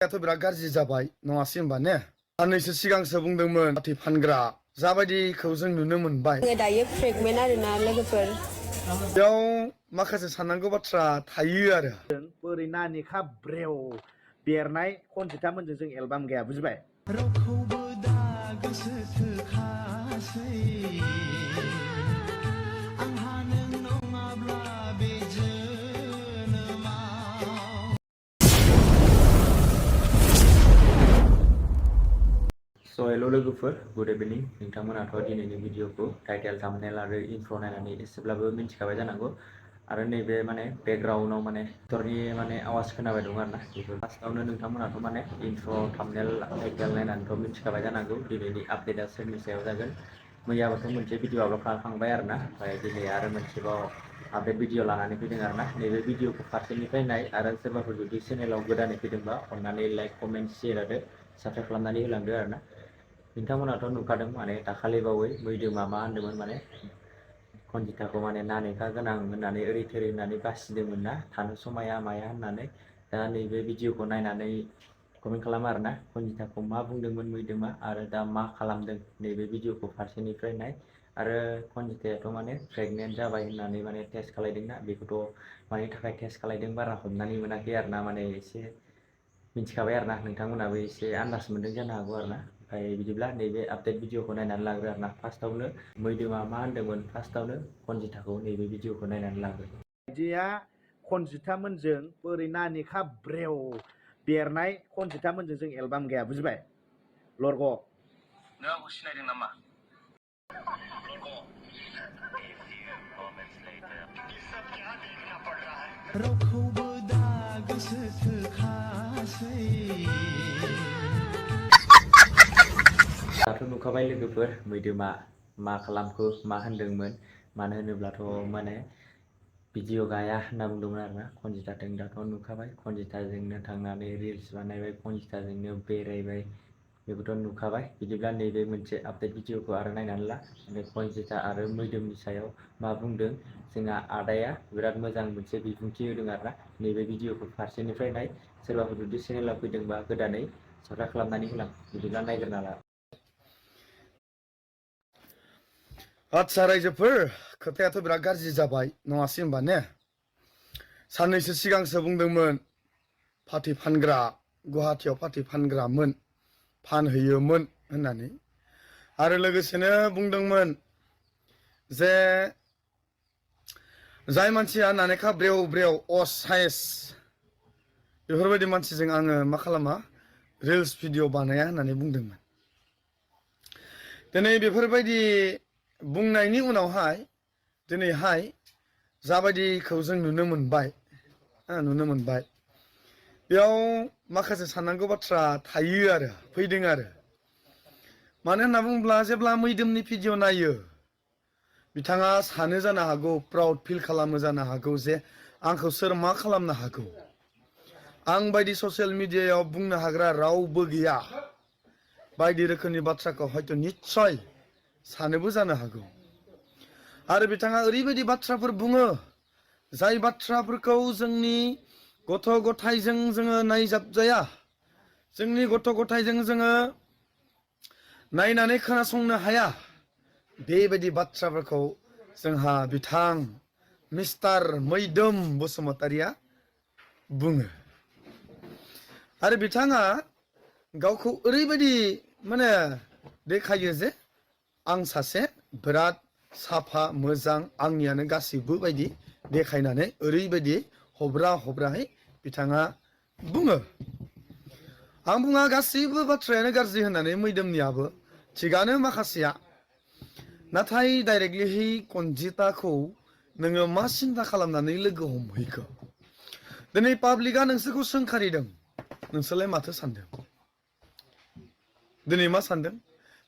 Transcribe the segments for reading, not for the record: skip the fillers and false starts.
थ' बिराद गाज्रि जाबाय नङासै होनबा ने साननैसो सिगांसो बुंदोंमोन पार्टि फानग्रा जाबायदिखौ जों नुनो मोनबाय दायो प्रेगनेन्ट आरोना लोगोफोर बेयाव माखासे साननांगौ बाथ्रा थायो आरो बोरै नानिखा ब्रेव बेरनाय खनजिथा मोनजों जों एलबाम गैया बुजिबाय So hello लोगोफोर गुड इभिनिं नोंथांमोनाथ' दिनैनि भिडिअखौ टाइटेल थाम्बनेल आरो इन्ट्र नायनानै एसेब्लाबो मिन्थिखाबाय जानांगौ आरो नैबे माने बेकग्राउन्डआव माने क्टरनि माने आवाज खोनाबाय दं आरोना बेफोर फार्स्टआवनो नोंथांमोनाथ' माने इन्ट्र थाम्बनेल टाइटेल नायनानैथ' मिन्थिखाबाय जानांगौ दिनैनि आपडेटआ सोरनि सायाव जागोन मैयाबोथ' मोनसे भिडिअ आपल'ड खालामखांबाय आरोना ओमफ्राय दिनै आरो मोनसेबाव आपडेट भिडिअ लानानै फैदों आरोना नैबे भिडिअखौ फारसेनिफ्राय नाय आरो सोरबाफोर जुदि चेनेलाव गोदानै फैदोंबा अननानै लाइक कमेन्ट शेयार आरो साबस्क्राइब खालामनानै होलांदो आरोना नोंथांमोनाथ' नुखादों माने दाखालिबावै मैदोमा मा होनदोंमोन माने खनजिथाखौ माने नानेखा गोनां होननानै ओरै थोरै होननानै बासिदोंमोन ना थानो समाया माया होननानै दा नैबे भिडिअखौ नायनानै कमेन्ट खालामो आरोना खनजिथाखौ मा बुंदोंमोन मैदोमा आरो दा मा खालामदों नैबे भिडिअखौ फारसेनिफ्राय नाय आरो खनजिथायाथ' माने प्रेगनेन्ट जाबाय होननानै माने टेस्ट खालायदोंना बेखौथ' मानि थाखाय टेस्ट खालायदों बारा हमनानै मोनाखै आरोना माने एसे मिन्थिखाबाय आरोना नोंथांमोनाबो एसे आन्दाज मोन्दों जानो हागौ आरोना ओमफ्राय बिदिब्ला नैबे आपडेट भिडिअखौ नायनानै लाग्रो आरोना फार्स्टआवनो मैदोमा मा होनदोंमोन फार्स्टआवनो खनजिथाखौ नैबे भिडिअखौ नायनानै लाग्रो बिदिया खनजिथा मोनजों बोरै नानिखा ब्रेव बेरनाय खनजिथा मोनजों जों एलबाम गैया बुजिबाय लरग' नों आंखौ सिनायदों नामा रावखौबो दा गोसो थोखासै दाथ' नुखाबाय लोगोफोर मैदोमा मा खालामखो मा होनदोंमोन मानो होनोब्लाथ' माने भिडिअ गाया होनना बुंदोंमोन आरोना खनजिथाजों दाथ' नुखाबाय खनजिथाजोंनो थांनानै रिल्स बानायबाय खनजिथाजोंनो बेरायबाय बेखौथ' नुखाबाय बिदिब्ला नैबे मोनसे आपडेट भिडिअखौ आरो नायनानै ला खनजिथा आरो मैदोमनि सायाव मा बुंदों जोंहा आदाया बिराद मोजां मोनसे बिबुंथि होदों आरोना नैबे भिडिअखौ फारसेनिफ्राय नाय सोरबाफोर जुदि चेनेलाव फैदोंबा गोदानै साबस्क्राइब खालामनानै होलां बिदिब्ला नायग्रोना ला आदसा रायजोफोर खोथायाथ' बिराद गाज्रि जाबाय नङासै होनबा ने साननैसो सिगांसो बुंदोंमोन पार्टि फानग्रा गुवाहाटीयाव पार्टि फानग्रामोन फानहैयोमोन होननानै आरो लोगोसेनो बुंदोंमोन जे जाय मानसिया नानेखा ब्रेव ब्रेव असाइस बेफोरबायदि मानसिजों आङो मा खालामा रिल्स भिडिअ बानाया होननानै बुंदोंमोन दिनै बेफोरबायदि बुंनायनि उनावहाय दिनैहाय जाबायदिखौ जों नुनो मोनबाय बेयाव माखासे साननांगौ बाथ्रा थायो आरो फैदों आरो मानो होनना बुङोब्ला जेब्ला मैदोमनि भिडिअ नायो बिथाङा सानो जानो हागौ प्राउड फिल खालामो जानो हागौ जे आंखौ सोर मा खालामनो हागौ आं बायदि ससियेल मिडियायाव बुंनो हाग्रा रावबो गैया बायदि रोखोमनि बाथ्राखौ हयथ' निस्सय सानोबो जानो हागौ आरो बिथाङा ओरैबायदि बाथ्राफोर बुङो जाय बाथ्राफोरखौ जोंनि गथ' गथायजों जोङो नायजाबजाया जोंनि गथ' गथायजों जोङो नायनानै खोनासंनो हाया बेबायदि बाथ्राफोरखौ जोंहा बिथां मिस्टार मैदोम बसुमतारिया बुङो आरो बिथाङा गावखौ ओरैबायदि माने देखायो जे आं सासे बिराद साफा मोजां आंनियानो गासैबो बायदि देखायनानै ओरैबायदि हब्रा हब्राहै बिथाङा बुङो आं बुङा गासैबो बाथ्रायानो गाज्रि होननानै मैदोमनियाबो थिगानो माखासेया नाथाय डाइरेक्टलिहै खनजिथाखौ नोङो मा सिन्था खालामनानै लोगो हमहैखो दिनै पाब्लिकआ नोंसोरखौ सोंखारिदों नोंसोरलाय माथो सानदों दिनै मा सानदों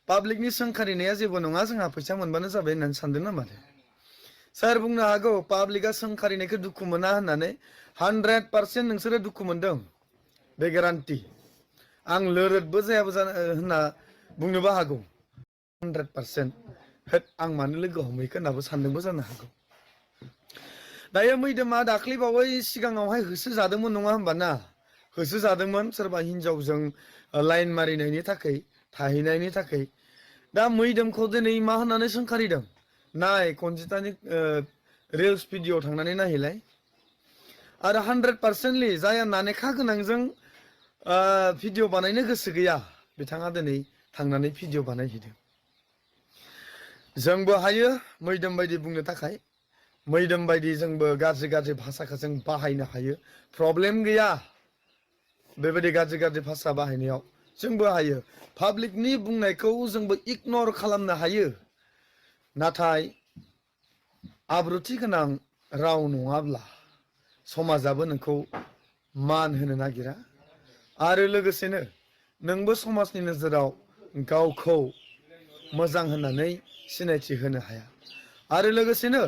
पाब्लिकनि सोंखारिनाया जेबो नङा जोंहा फैसा मोनबानो जाबाय होननानै सानदों ना माथो सोर बुंनो हागौ पाब्लिकआ सोंखारिनायखौ दुखु मोना होननानै 100% नोंसोरो दुखु मोनदों बे गेरान्टि आं लोरदबो जायाबो होनना बुंनोबो हागौ 100% होद आं मानो लोगो हमहैखो होननाबो सानदोंबो जानो हागौ दायो मैदोमा दाख्लैबावै सिगाङावहाय होसो जादोंमोन नङा होमबा ना होसोजादोंमोन सोरबा हिनजावजों लाइन मारिनायनि थाखाय थाहैनायनि थाखाय दा मैदोमखौ दिनै मा होननानै सोंखारिदों नाय कनजितानि रिल्स भिडिअ थांनानै नायहैलाय आरो 100%ली जाया नानेखा गोनांजों भिडिअ बानायनो गोसो गैया बिथाङा दिनै थांनानै भिडिअ बानायहैदों जोंबो हायो मैदोम बायदि बुंनो थाखाय मैदोम बायदि जोंबो गाज्रि गाज्रि भाषाखौ जों बाहायनो हायो प्रब्लेम गैया बेबायदि गाज्रि गाज्रि भाषा बाहायनायाव जोंबो हायो पाब्लिकनि बुंनायखौ जोंबो इगनर खालामनो हायो नाथाय आब्रुथि गोनां राव नङाब्ला समाजाबो नोंखौ मान होनो नागिरा आरो लोगोसेनो नोंबो समाजनि नोजोराव गावखौ मोजां होननानै सिनायथि होनो हाया आरो लोगोसेनो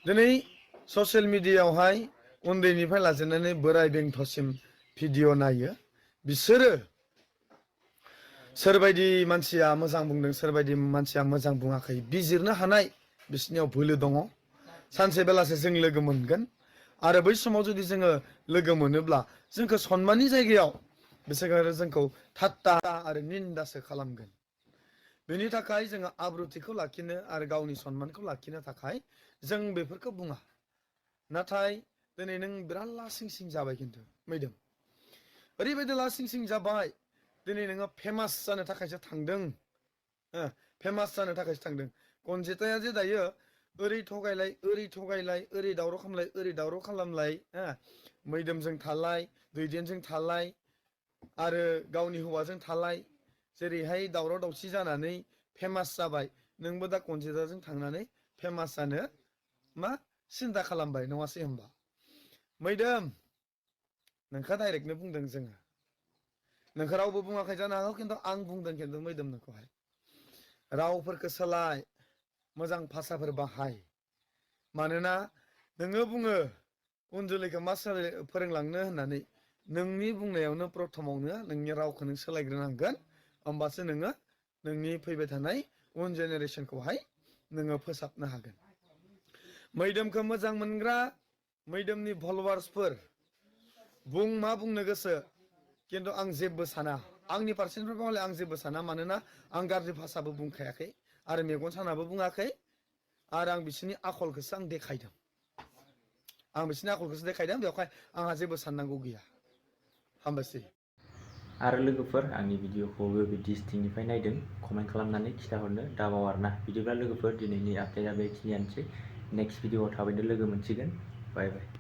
दिनै ससियेल मिडियायावहाय उन्दैनिफ्राय लाजेननानै बोराय बेंथ'सिम भिडिअ नायो बिसोरो सोरबायदि मानसिया मोजां बुंदों सोरबायदि मानसिया मोजां बुङाखै बिजिरनो हानाय बिसोरनियाव बोलो दङ सानसे बेलासे जों लोगो मोनगोन आरो बै समाव जुदि जोङो लोगो मोनोब्ला जोंखौ सनमाननि जायगायाव बिसोरो जोंखौ ठाट्टा आरो निन्दासो खालामगोन बेनि थाखाय जोङो आब्रुथिखौ लाखिनो आरो गावनि सनमानखौ लाखिनो थाखाय जों बेफोरखौ बुङा नाथाय दिनै नों बिराद लासिं सिं जाबाय खिन्थु मैदोम ओरैबायदि लासिं सिं जाबाय दिनै नोङो फेमास जानो थाखायसो थांदों फेमास जानो थाखायसो थांदों कनजिताया जे दायो ओरै थगायलाय ओरै दावराव खालामलाय मैदोमजों थालाय दैदेनजों थालाय आरो गावनि हौवाजों थालाय जेरैहाय दावराव दावसि जानानै फेमास जाबाय नोंबो दा कनजिताजों थांनानै फेमास जानो मा सिन्था खालामबाय नङासै होमबा मैदोम नोंखौ डाइरेक्टनो बुंदों जोङो नोंखौ रावबो बुङाखै जानो हागौ खिन्थु आं बुंदों खिन्थु मैदोम नोंखौहाय रावफोरखौ सोलाय मोजां भाषाफोर बाहाय मानोना नोङो बुङो उन जोलैखौ मा फोरोंलांनो होननानै नोंनि बुंनायावनो प्रथमावनो नोंनि रावखौ नों सोलायग्रोनांगोन होमबासो नोङो नोंनि फैबाय थानाय उन जेनेरेसनखौहाय नोङो फोसाबनो हागोन मैदोमखौ मोजां मोनग्रा मैदोमनि फल'वार्सफोर मा बुंनो गोसो खिन्थु आं जेबो साना आंनि फारसेनिफ्राय हले आं जेबो साना मानोना आं गाज्रि भाषाबो बुंखायाखै आरो मेगन सानाबो बुङाखै आरो आं बिसोरनि आखलखौसो आं देखायदों बेवहाय आंहा जेबो साननांगौ गैया हामबायसै आरो लोगोफोर आंनि भिडिअखौ बबे डिस्ट्रिक्टनिफ्राय नायदों कमेन्ट खालामनानै खिन्थाहरनो दाबाव आरोना बिदिब्ला लोगोफोर दिनैनि आपडेटआ बेखिनियानोसै नेक्स्ट भिडिअआव थाबैनो लोगो मोनसिगोन बाय बाय